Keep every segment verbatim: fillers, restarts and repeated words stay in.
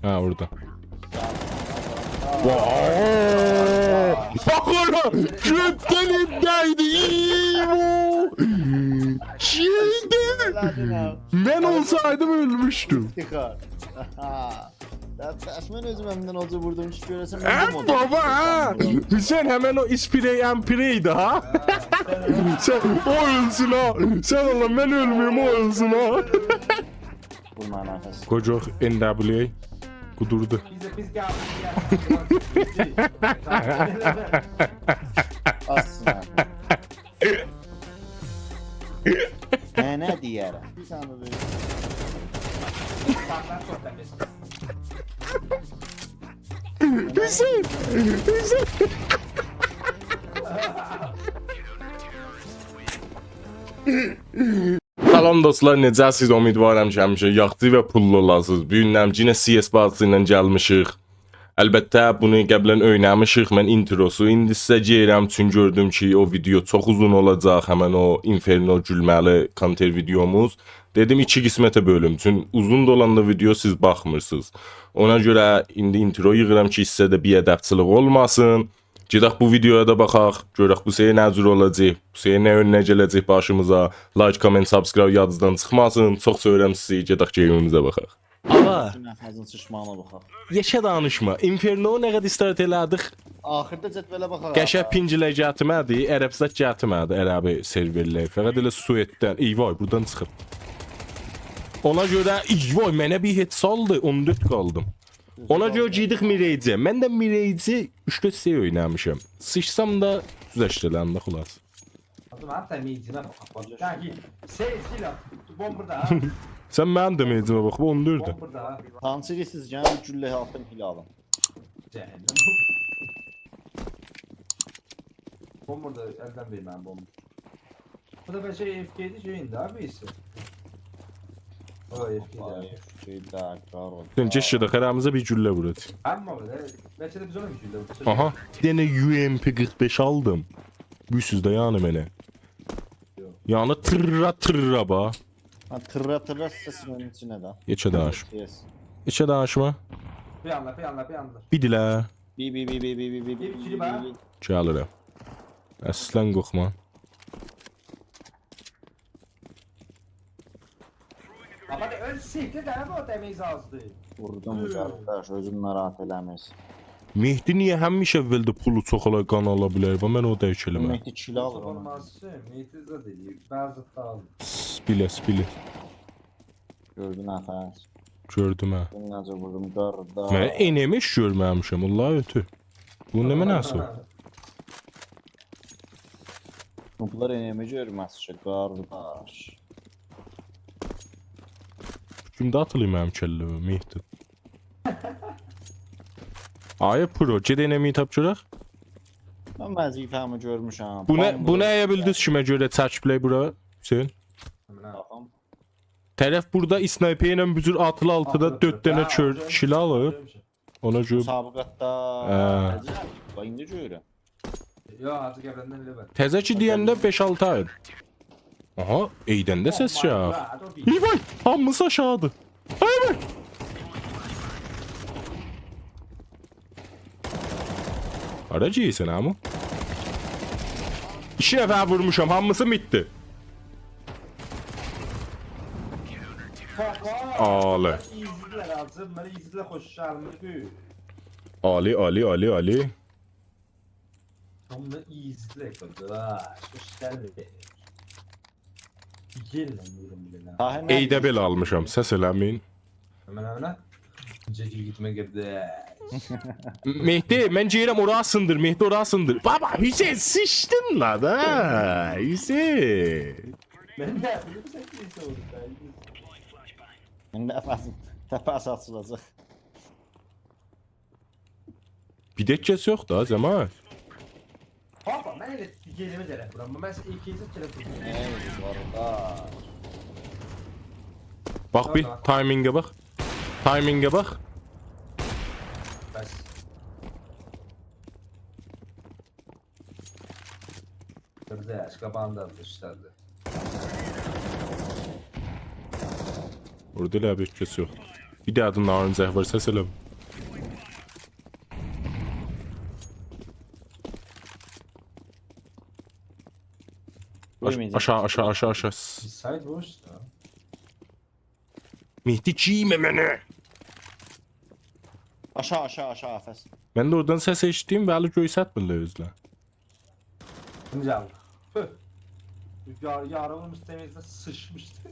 هه، اورادا. وای! باخ اورا! گؤتدن ایبده‌یدی! ایییییو! گئیدی! من اولسایدیم اؤلموشدوم. افتخار. سن، بس من اؤزوم همدن اوجا ووردوم کی، گؤره‌سن من هه، بو موددا بابا، هه! اولسام. حسین، همن او اسپری امپری‌یدی، ها؟ سن، او اؤلسون، ها! سن الله، من اؤلمه‌یم، او اؤلسون، ها! وور منه نفس. قوی گؤرک، N W A. قودوردو. بیز ده، بیز گلدیک، گلدیک. آسسین آبی. نه، نه دئیه‌رم؟ بیر سانیه بیر. حسین! حسین! سلام دوستلار، نئجه‌سیز؟ امیدوارام کی، همیشه یاخشی و پوللو اولاسینیز. بو گون ده یئنه C S بازیسی ایله گلمیشیک. البته، بونو قبلاً اوینامیشیق. من اینتروسو ایندی سیزه گئییرم، چون گؤردوم کی، او ویدئو چوخ اوزون اولاجاق، همن او اینفرنو گولمه‌لی کانتر ویدئوموز. دئدیم، ایکی قسمته بؤلوم، چون اوزون دا اولاندا ویدئو سیز باخمیرسینیز. اونا گؤره ایندی اینترو ییغیرام کی، سیزه ده بی‌ادبچیلیک اولماسین. گئدک بو ویدئویا دا باخاق، گؤرک بو سری نه جور اولاجاق، بو سری نه اؤنونه گله‌جک باشیمیزا. Like، comment، subscribe یادینیزدان چیخماسین. چوخ سئویرم سیزی، گئدک گئیمیمیزه باخاق. آغا. بوتون نفسین سیچماغینا باخاق. یئکه دانیشما. اینفرنو نه قدر استارت ائله‌دیک؟ آخیردا جدوله باخاق. قشه پینگله گتیرمه‌دی، عرب زاد گتیرمه‌دی، عربی سرورلر. فقط ائله سوئددن. ای وای، بورادان چیخیب. اونا گؤره، ای وای، منه بیر هئت سالدی، اون دؤرد قالدیم. اونا گؤره گیردیک میریجه. من ده میریجی اوچ دؤرد سری اوینامیشام. سیچسام دا دوز اشتلنده خلاص. آدام، حتی میریجینه باخ، باخ. سن کی، سیل، سیل آت. بوم بوردا، ها. سن منیم ده میریجیمه باخ، بو اون دؤرد. بوم بوردا، ها. تانسی دئییرسینیز، گلین بیر گولله آتیم، هیل آلیم. جهنم. بوم بوردا، الدن وئر منیم بومبو. بو دا بلکه A F K-دی، شئی ایندی، آبی، ایسی. او، A F K-دی. آی، A F K-دی، قارو. سن گئچ گئدک، هره‌میزه بیر گولله وورور. آمما بئله، بلکه ده بیز اونا بیر گولله ووروروق. آها، بیر دنه U M P قیرخ بئش آلدیم. بیلیرسینیز ده، یعنی منه. یوخ. یعنی تیررا تیررا، باخ. ها، تیررا تیررا سسینین ایچینه ده. یئکه دانیش. Yes. یئکه دانیشما. بیر آنلا، بیر آنلا، بیر آنلا. بیر دیله. بیر، بیر، بیر. بیر، بیر، بیر. گلیرم. اصلاً قورخما. آبا، ده اؤل سیکتیر، دنه بو دمیج آزدی. ووردوم، هی. قارداش، اؤزون ناراحت ائله‌مز. مهدی نییه همیشه اولده پولو چوخ آلا، گان آلا بیلر؟ و من او درک ائله‌مم. مهدی کیل آلیر اونو. اولماز کی، مهدی زاد ائله‌ییر، بعضی دا آلیر. سس، بیله، سس، بیله. گؤردون نفس. گؤردوم، هه. بونو نئجه ووردوم، قارداش. من انمی هئچ گؤرمه‌میشم، والله اؤتور. بو نه مناسب؟ بونلار انمی گؤرمز کی، قارداش. کیمده آتیلیر منیم کله‌مه، مهدی؟ آی پرو، گئت انمی تاپ گؤرک. من وظیفه‌می گؤرموشم. بو نه، بام بو وورور. نه‌یه بیلدیز کیمه گؤره چک پلی بورا، حسین؟ باخیم. طرف بوردا اسنایپر ایله بو جور آتیلا آلتیدا آتیلا، دؤرد دنه هه، کؤر آتیلا. کیل آلیب. گؤرموشم. اونا گؤره مسابقاتدا هه. تزه، باخ، ایندی گؤرورم. یوخ، حاجی قبلندن ائله بیر. تزه کی دئینده بئش-آلتی آی. آها، ایدن ده سس Oh my چیخیر. God، او بیر. ای وای، هامیسی آشاغیدیر. آی وای. هارا گئدیرسن، عمو؟ ایکی نفر وورموشام، هامیسی میددی. آله. Easy-دیلر، حاجی، منه easy-دیلر خوش گلمیر. عالی، عالی، عالی، عالی. آمما easy-دیلر، قارداش، خوش گلمیر. گل لان، وورون بیر دنه. طاهر، نه عیده بیلیرسن؟ بئله آلمیشام، سس ائله‌مه‌یین. همن، همن. اینجه گیر گئتمه، قارداش. مهدی، من گئدیرم، اورا سیندیر، مهدی، اورا سیندیر. بابا، حسین، سیچدین لا دا، حسین. من نه بیلیم، سن نئجه اولدون، من بیلمیرم. ایندی نفسیم، تپه‌سی آچیلاجاق. بیر دقیقه‌سی یوخ دا، جماعت. بابا، من ائله یئریمه طرف وورام. من سیزه ایکی ایکی طرف وورام. نه وار دا؟ باخ بیر، تامام، تامام. تایمینگه باخ. تایمینگه باخ. بس. قارداش، قاباغیندا دوشدو. اورادا ائله بیر کس یوخ. بیر دنه ده نارنجک وار، سس ائله‌مه. آش-، آشاغی، آشاغی، آشاغی، آشاغی. سایت بوش دا. مهدی، گیمه منی. آشاغی، آشاغی، آشاغی، آفس. من ده اورادان سس ائشیتدیم، ولی گؤیستمیرلر اؤزلری. گوجل. پوه. یار-، یاریمین اوستونا سیچمیشدی.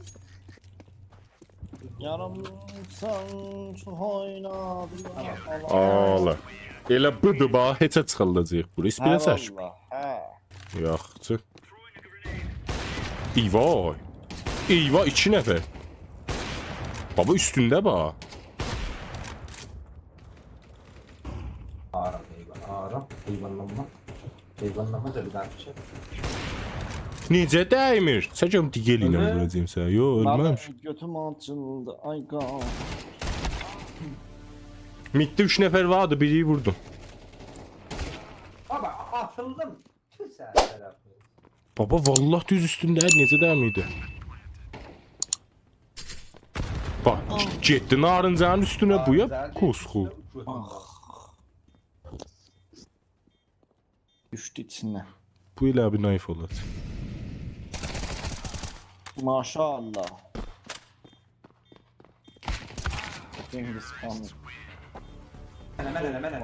یاریمسان چوخ اوینادی، یاریم. آلا. ائله بودور، باخ، هئچه چیخیلداجاق بو. اسپری سک. هه، والله، هه. یاخشی. ای وای. ای وای، ایکی نفر. بابا، اوستونده باخ. آرام، حیوان، آرام. حیوانلانما. حیوانلانما دا بیر دنه شئی. نئجه دیمیر؟ سن گؤروم دیگل ایله اؤلور. ووراجاغام سنی. یوخ، اؤلمه‌میش. گؤتوم آچیلدی. آی، قا-. میدده اوچ نفر واردی، بیری ووردوم. بابا، آتیلدیم. توت سنین طرفین. بابا، والله دوز اوستونده، نئجه دیمیردی؟ باخ، گئتدی نارنجانین اوستونه، بو یا نارنجانین کوسخو. اوستونه اوچوردوم. آخ. دوشدو ایچینه. بو ائله بیر نایف اولاجاق. ماشاءالله. جنگیز خان. منه، منه، منه، منه، منه.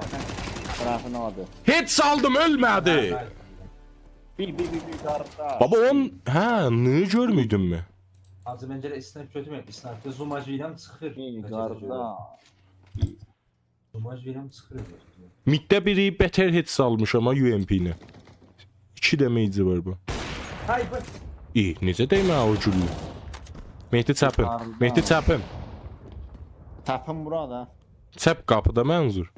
طرفین آدی. هئچ سالدیم، اؤلمه‌دی. هه، هه. بیل، بیل، بیل، بیل، داردا. بابا، اون، هه، نی گؤرمودون مو؟ حاجی، من گرک اسنایپ گؤتورمه‌یم، اسنایپده زوماج وئریرم، چیخیر. بیل، نتیجه داردا. گؤره. بیل. زوماج وئریرم، چیخیر. میدده بیری بتر هئچ سالمیش آمما یو ام پی ایله. ایکی دمه‌یی وار بو. های، بو. ای، نئجه دیمه او گولله؟ مهدی چپین. یوخاریدا. مهدی چپین. چپین بورا دا. چپ قاپیدا منظور.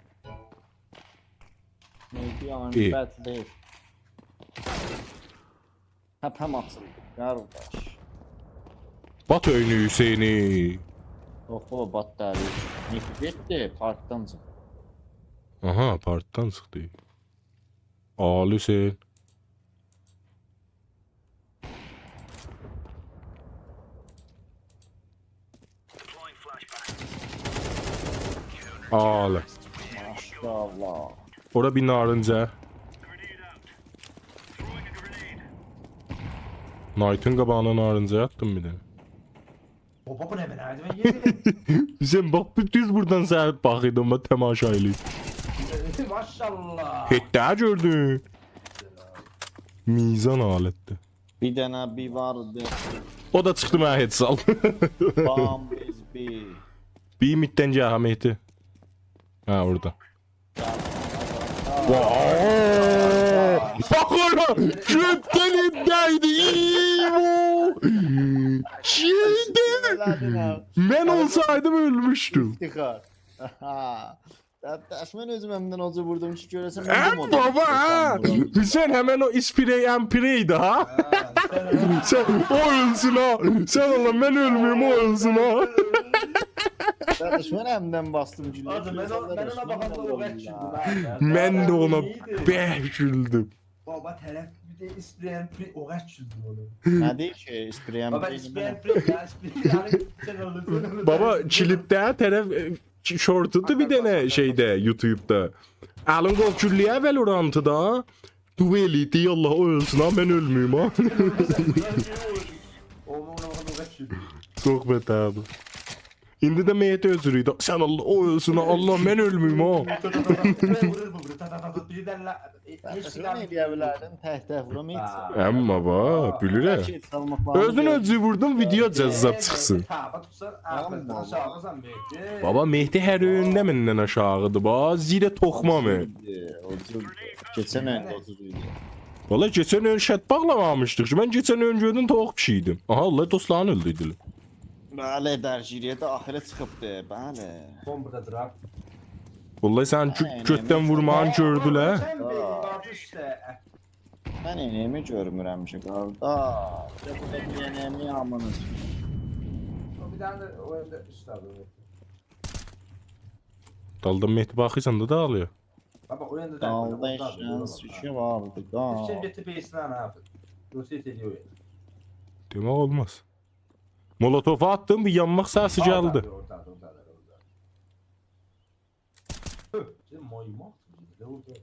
مهدی، یعنی، ای. بد دئییل. تپم آچیلدی، قارداش. بات اؤینویو سنی. یوخ، او بات دئییل. مهدی گئتدی، پارتدان چیخدی. آها، پارتدان چیخدی. آل حسین. آل. ماشاءالله. اورا بیر نارنجه. نایتین قاباغینا نارنجه آتدیم بیر دنه. بابا، بو نه منه‌دیر؟ من یئدیم. حسین، باخ، بو دوز بورادان سنه باخیردیم، باخ، تماشا ائله‌ییر. ماشاءالله. هئچ ده گؤردون. میزان آلتدیر. بیر دنه بی واردی. او دا چیخدی، منه هئچ سال. Bomb is B. بی میددن گل، ها، مهدی. هه، اوردا. وای! باخ اورا! گؤتدن ایندیدی! اییی! گئتدی! ائله‌دین ها. من اولسایدیم اؤلموشدوم. افتخار. داش، من اؤزوم امدن اوجا ووردوم کی، گؤره‌سن من ام بو موددا بابا، هه؟ اولسام وورام. حسین، همن او اسپری امپری ایدی، ها؟ هه، سن سن او اؤلسون، ها؟ سن الله، من اؤلمه‌ییم، او اؤلسون، ها؟ داش، من امدن باسدیم گولله‌یه. حاجی، من او، من اونا باخاندا او قدر گولدوم، ها. من ده اونا بهه گولدوم. بابا، طرف بیر ده اسپری امپری، او قدر گولدوم اونا. نه دئییر کی، اسپری امپری؟ بابا، اسپری امپری، یا، اسپری، یعنی، سن اؤلورسن، اؤلورسن. بابا، کلیپده طرف، ائ، کی-، شورتودور بیر دنه شئیده، یوتیوبدا. الین قویوب گولله‌یه اول اورانتیدا. دعا ائله‌ییر، دئییر، الله، او اؤلسون ها، من اؤلمه‌ییم ها. او، او، او، او، او، او. صحبت آبی. ایندی ده مهدی اؤزو ایدی. سن الله، او اؤلسون ها، الله، من اؤلمه‌ییم ها. وورور بو، وورور، تا، تا، تا، تا، بیری ده لا-، ائ، هئچ بیر دنه ائلیه بیلردین، تک-تک وورام، هئچ. ها. اما بابا، ها، بیلیرم. بلکه هئچ سالماق لازیم دئییل. اؤزون اؤزو ووردون، ویدئو جذاب چیخسین. تمام، بابا. آشاغیسان مهدی. بابا، مهدی هر اؤیونده مندن آشاغیدیر، بابا. زیر تخمامی. او جور، او جور. کئچن اؤیون ده او جور ایدی. والله، کئچن اؤیون شرط باغلامامیشدیق کی. من کئچن اؤیون گؤردوم، تویوق پیشیردیم. آها، والله، دوستلارین اؤلدوردولر. بلی، درگیری‌یه ده آخیری چیخیبدی، بلی. بوم بوردا دورار. والله، سن گؤ-، هه، گؤتدن نمنه وورماغین گؤردولر. سن بیر باخ اوسته. من انمی گؤرمورم کی، قارداش. بو دا بیر انمی آمانیز. او بیر دنه ده او یاندا اوسته آدی. دالدان مهدی باخیرسان دا داغیلیر. بابا، او یاندا دا دالدا اورا باخ، ها. شانس کی واردی دا. اوستون گئتدی بیسینه، نه یاپیر؟ روتیت ائدیر او یانا. دئمک اولماز. مولوتوفو آتدیم، بیر یانماق سسی گلدی. اوردادیر، اوردادیر، اوردادیر، اوردادیر. Öp, dedim, maymaq. Ne oldu?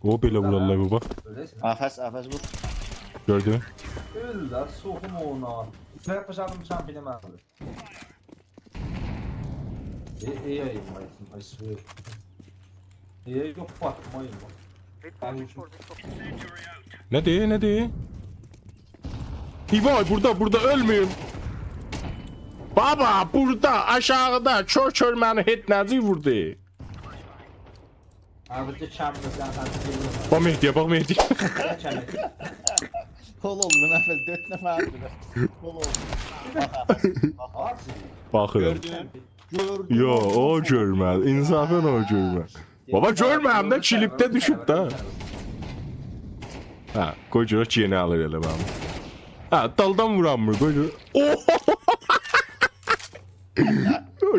او، بئله وورورلار بابا. اؤله‌سن. قفس، قفس وور. گؤردون؟ اؤل ده، سوخوم اونا. من باشارdım چمپینی من آلدیم. ای، ای، ای، ای، I swear. ای، ای، یوخ، باخ، mayın باخ. نه دئییر، نه دئییر؟ ای وای، بورادا، بورادا اؤلمه‌ییم. بابا، بورادا، آشاغیدا، کور کور منی هئت نه‌جی ووردو. آبی، تو چمپینی سن، سن تو گلیرسن. باخ مهدی‌یه، باخ مهدی‌یه. گل چمپین. قول اولدو، نفر، دؤرد نفر اؤلدورور. قول اولدو. باخ، باخ. آبی. باخیرام. گؤردون. گؤردون، یوخ، او اونو گؤرمز. انصافاً او گؤرمز. بابا، گؤرمه‌دیم ده، کلیپده دوشوب ده. هه، قوی گؤرک یئنه آلیر ائله منی. هه، دالدان وورانمیر، قوی گؤرک. اوه!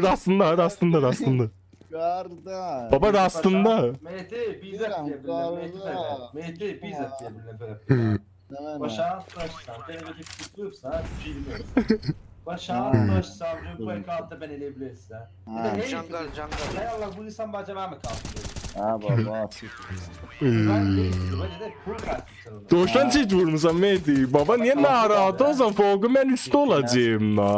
راستیندا، راستیندا، راستیندا. قارداش. بابا، راستیندا. مهدی، بیر زاد دئیه بیلیرم، مهدی، قارداش. مهدی، بیر زاد دئیه بیلیرم، فقط. نه، نه، نه؟ باشا، باشا، سن بئله بیر فیکیر توتوبسان، بیلمیرسن. باشا، باشا، بو کارتی بن ائلیه بیلیرسن. هه. بیر ده هئی جنگل، فیکیر. جنگل. هئی آللاه، بو اینسان باجا منی کارتی وئریر. هه، بابا، آچیق. من دئییرم، بئله ده پول خرجله‌ییرسن اونا. دوشان چیت وورموسان، مهدی. بابا، نییه ناراحت اولسان؟ فوقو من اوسته اولاجاغام دا. یا،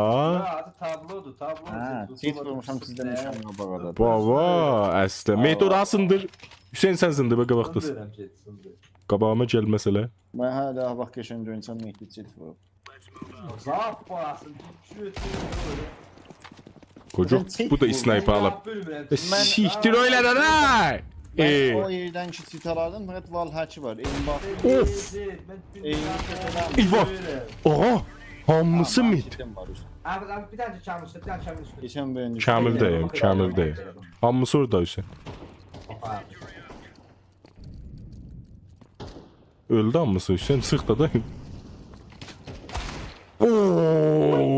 آدی تابلودور، تابلو. هه، چیت وورموسان، سیزده نیشان یوخ بو آرادا. بابا، اصلا. مهدی، اورا سیندیر. حسین، سن سیندیر، باخ، قاباقداسان. سیندیرام، گئت، سیندیر. قاباغیما گلمه‌سه ائله. من هله ده، باخ، قشنگ اویناییرسان، مهدی چیت ووروب. زاپ باسین، گؤتور. قوجاق، سن چیت بو دا وور، اسنایپر من آلیب. یاپیرام، من ائ، سیکتیر من ائله ده، نه؟ من ائ. او یئردن کی چیت آلاردیم، فقط وال هکی وار. ایم باخ. اوف. من دونیا ائ، گؤرورم. ایوا. آها، هامیسی تامام، مید. چیتیم وار اوسته. آبی، آبی، بیر دنه کمر اوسته، بیر دنه کمر اوسته. کئچن بؤیون دوشدو. کمرده‌یم، کمرده‌یم. هامیسی اورادا، حسین. آبی. اؤلدو هامیسی، حسین، چیخ دا دا. اوه،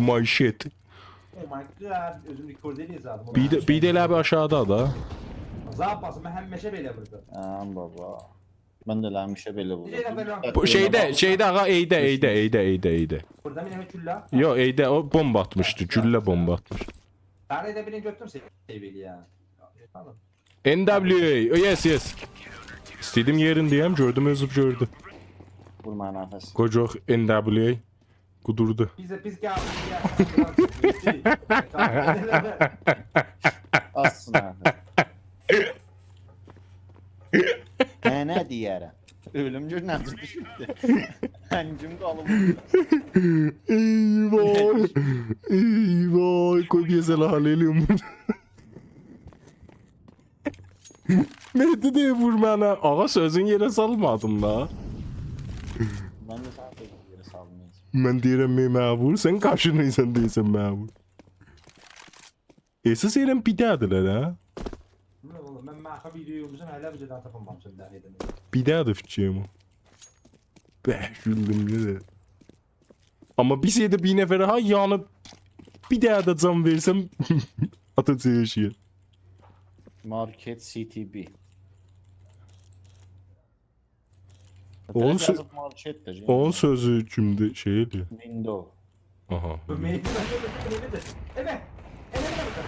my shit. Oh my God، اؤزوم رکورد ائله‌یه‌جکدیم. بیر ده، بیر ده ائله بیر آشاغیدا دا. زاپ باسین، من همیشه بئله ووردوم. آمان بابا. من ده ائله همیشه بئله ووردوم. بیر ده بئله. بو شئیده، شئیده، آغا، ائیده، ائیده، ائیده، ائیده، ائیده. بورادا بیر دنه گولله. یوخ، ائیده، او بومبا آتمیشدی، گولله بومبا آتمیشدی. من ائله بیرینی گؤتوروم، سیو ائلییم. N W A. Oh, yes, yes. ایسته‌ییردیم یئرین دئیم، گؤردوم، اؤزو گؤردو. وور منه نفس. قوجاق، N W A. قودوردو. بیز، بیز گلدیک، گلدیک. آسسین آخی. من نه دئیه‌رم؟ اؤلوم گؤر نه جور دوشوبدو. هنگیم قالیب. ای وای. ای وای. قوی بیر سلاح ائلییم. مهدی دئییر، وور منه. آغا، سؤزون یئره سالمادین دا. من ده سنین سؤزون یئره سالمایاجاغام. من دئییرم، مه-، منه وور، سن قاشینیرسان، دئییرسن، منه وور. اساس ائلیرم، بیر ده‌دیرلر، هه؟ بیلمیرم اوغلوم، من مخفی ویدیو یوموشام، هله بیر دنه تاپامامیشام، بیر دنه ائدیم. بیر ده‌دیر فیکریم او. به، گولدوم، نئجه؟ آمما بیر شئیده بیر نفره ها یانیب بیر دنه ده جان وئرسم، آتاجاق ائشییه. Market C T B. اونون سؤ-، یازیب مارکت ده، اونون سؤزو کیمدیر؟ شئی ائله‌ییر. Window. آها. مهدی، من ائله، ائله، ائله، ائله، ائله، ائله.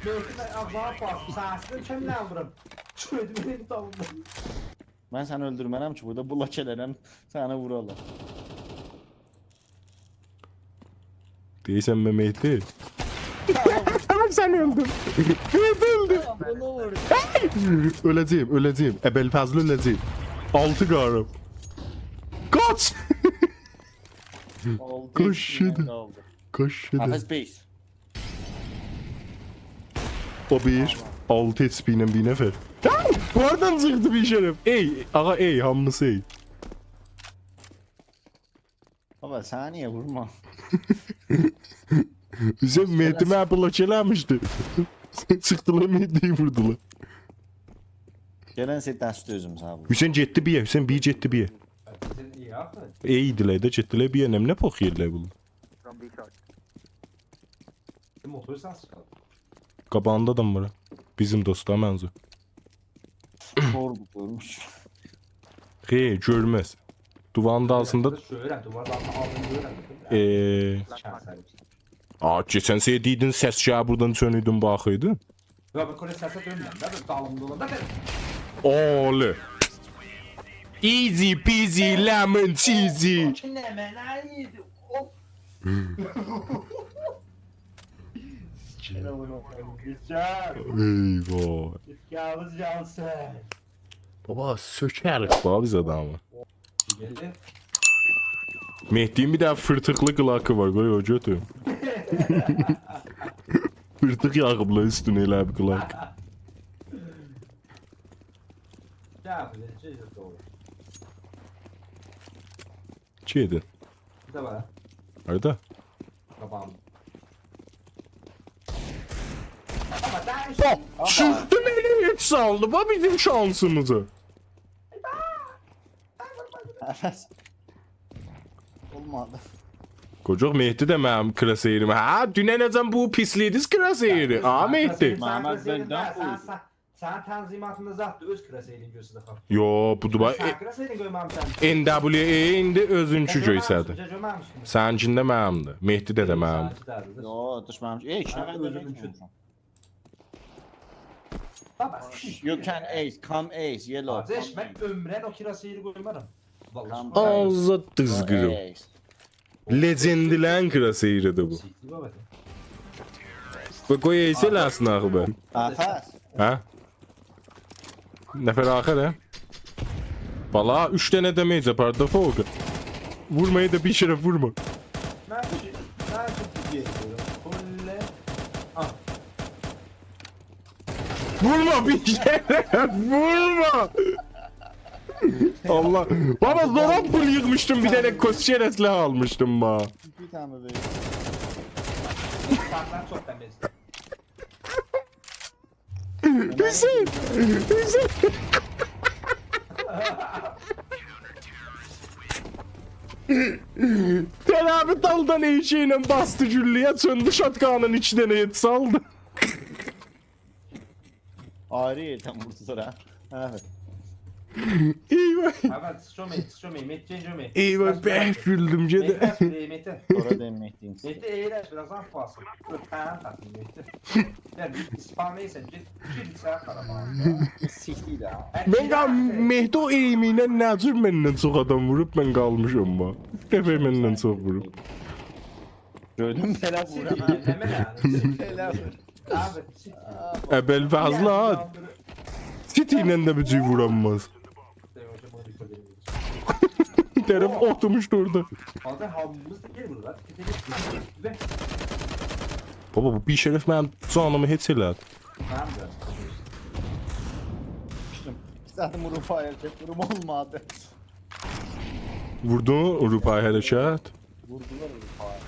مهدی، من آغزینا باسدیم، سنسیزدن کمینه وورام. چؤردوم، ائله بیر دالیمدا. من سنی اؤلدورمه‌رم کی، بورادا بلاک ائله‌رم، سنی وورالار. دئییرسن، من مهدی. سن اؤلدون. مهدی اؤلدو. بونو وور. اؤله‌جه‌یم، اؤله‌جه‌یم. ابوالفضل اؤله‌جه‌یم. آلتی قاریم. قاچ! آلتی قاچ ایچیندن شئیدی. قالدی. قاچ شئیدی. نفس بیس. او بیر، آلتی H P ایله بیر نفر. هاردان چیخدی بی‌شرف؟ ای، آغا، ای، هامیسی ای. بابا، سنی نییه وورمام؟ حسین، مهدی منی بلاک ائله‌میشدی. چیخدیلار، مهدی‌یی ووردولار. گلن سئت دست اؤزوم ساغ اول. حسین گئتدی بی‌یه، حسین بیر گئتدی بی‌یه. ای ایدیلر ده، گئتدیلر بی‌یه، نه، نه پوخ یئرلر بونلار؟ From B short. موتور سسی چیخار. قاباغیندا آدام وار ها. بیزیم دوستلار منظور. کور بو، گؤرموش. خئیر، گؤرمز. دووارین دالیندا. گؤرورم، دووارین دالیندا آلدیم، گؤرورم. ائ. Last one. آ، کئچن سری دئییردین، سس گلیر بوردان چؤنوردون باخیردین. یا، بو کره سسه دؤنمورم ده، بیر دالیمدا اولاندا بیر اولی. Easy peasy lemon cheesy. کی نمنه ایدی؟ او. سیکینه بونو، گئچر. ای‌وای. ایفکاویز گلسین. بابا، سؤکریک بابا بیز آدامی. گلدی. مهدی‌نین بیر دنه فیرتیقلی قلاکی وار، قوی او گؤتوروم. فیرتیق یاغیبلا اوستونه ائله بیر قلاک. گل، بیر دنه چیز دوغرو. چی ایدی؟ بیر ده وار. هاردا؟ قاباغیم. چیخدی، منی هئچ سالدی، باخ بیزیم شانسیمیزا. نفس. اولمادی. قوجاق، مهدی ده منیم کراسئیریم. هه، دوننه‌جن بو پیسلیدیز کراسئیری. ها، مهدی. محمد بلدن قویدو. سن، سن تنظیماتیندا زاددیر، اؤز کراسئیرینی گؤرسن آخی. یو، بودور باخ. سن کراسئیرینی قویمامیسان. N W A ایندی اؤزونکو گؤیسه‌دی. گؤرمه‌میشدیم. سنینکینده منیمدیر. مهدی ده، ده منیمدیر. سنینکی ده‌دیر. یو، دوشمه‌میش. ای، ایکی هه، نفر اؤزومون اؤزومون اوچون. اوچون. بابا، You can ace, come ace, yellow. آجیش، من عؤمرن او کراسئیری قویمارام. والله. Come آغزی دیزقیریم. ace. لجندلرین کراسئیریدیر بو. سیکتی بابا. و قوی ایسه ائله‌سین آخی به. نفس. هه؟ نفر آخر، هه؟ بالا، اوچ دنه دمیج آپاردی، فوق. وورما، ائده بیر شرف وورما. من شی-، من شی-، کله. آه. وورما، بیر شرف وورما. الله. بابا، زورا پول ییغمیشدیم، بیر دنه کوسچر اسلحه آلمیشدیم، با. بیر دنه وئر. سندن چوخ دمیجدیر. حسین! حسین! طرفی دالدان ائشیکله باسدی گولله‌یه، چؤندو شاتگانین ایکی دنه هئت سالدی. آیری یئردن ووردو سونرا. هه. ای‌وای، اول، سیچومی، سیچومی، مهدی، جومی. ای‌وای، برک گولدوم، گئده. مهدی، مهدی. سونرا دئییم مهدی‌نین. مهدی، اَیلش، بیر آز آز باسین. اؤپن، تاپین، مهدی. گل، بیر اسپام ایسن، گیر، گیر ایچری، قارا باغ. سیکتی ده. من قال-، مهدی او ائیمینن نه جور مندن چوخ آدام ووروب، من قالمیشام، باخ. اوچ دفعه مندن چوخ ووروب. گؤردون، بئله وورور. سیتی، نمنه یعنی؟ بئله وور. آبی، سیتی. ابوالفضل ها. سیتی ایله ده بیر جور وورانماز. طرف اوتورموشدو اورادا. آدی، هامیمیز دا گل بورا، تیکه تیکه. بابا، بو بی‌شرف منیم جانیمی هئچ ائله‌دی. منیم ده. ایسته‌دیم ووروم، فایر چک ووروم، اولمادی. ووردون، اروپایی حرکت. ووردولار اروپایی.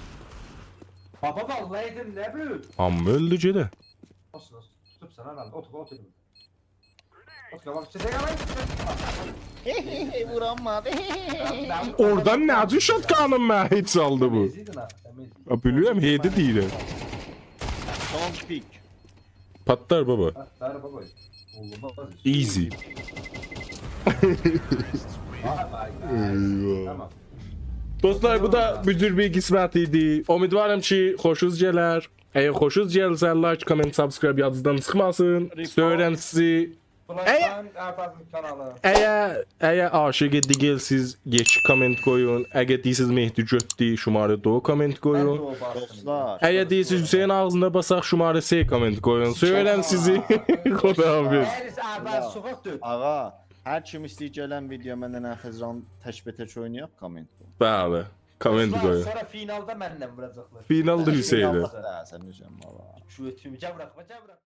بابا، واللهی دئدیم، نه بو؟ هامی اؤلدو، گئده. اولسون، اولسون. توتوبسان ها، اوتور، اوتور. اوتور، بابا، سیزه قالای. هئی، هئی، هئی، وورانمادی. اورادان نه جور شاتگانین منی هئچ سالدی بو؟ تمیزیدین ها، تمیز. آ، بیلیرم، هئدی دئییرم. Don't pick. پاتلار بابا. ها، دار بابا. اولماز. Easy. وای، وای، وای. ای‌وای. تامام. دوستلار، بو دا بو جور بیر قسمت ایدی. امیدوارام کی، خوشونوز گلر. اگر خوشونوز گلسه، لایک، کامنت، سابسکرایب یادینیزدان چیخماسین. سئویرم سیزی. بولاشان ارفازین کانالی. اگر، اگر عاشق دیگل‌سیز، یئکی کامنت قویون. اگر دئییرسیز مهدی گؤتدو، شماره دو کامنت قویون. دوستلار. اگر دئییرسیز حسین آغزیندا باساق، شماره سه کامنت قویون. سئویرم سیزی. خداحافظ. هر ایز اول سوخوق دؤت. آغا، هر کیم ایسته‌ییر گلن ویدیویا منن افزران تک به تک اوینایاق، کامنت قویون. بلی. کامنت قویون. سونرا فینالدا منن ووراجاقلار. فینالدا حسینه. الله دا سن، حسین بابا. گؤتوم، گل ووراق، گل ووراق.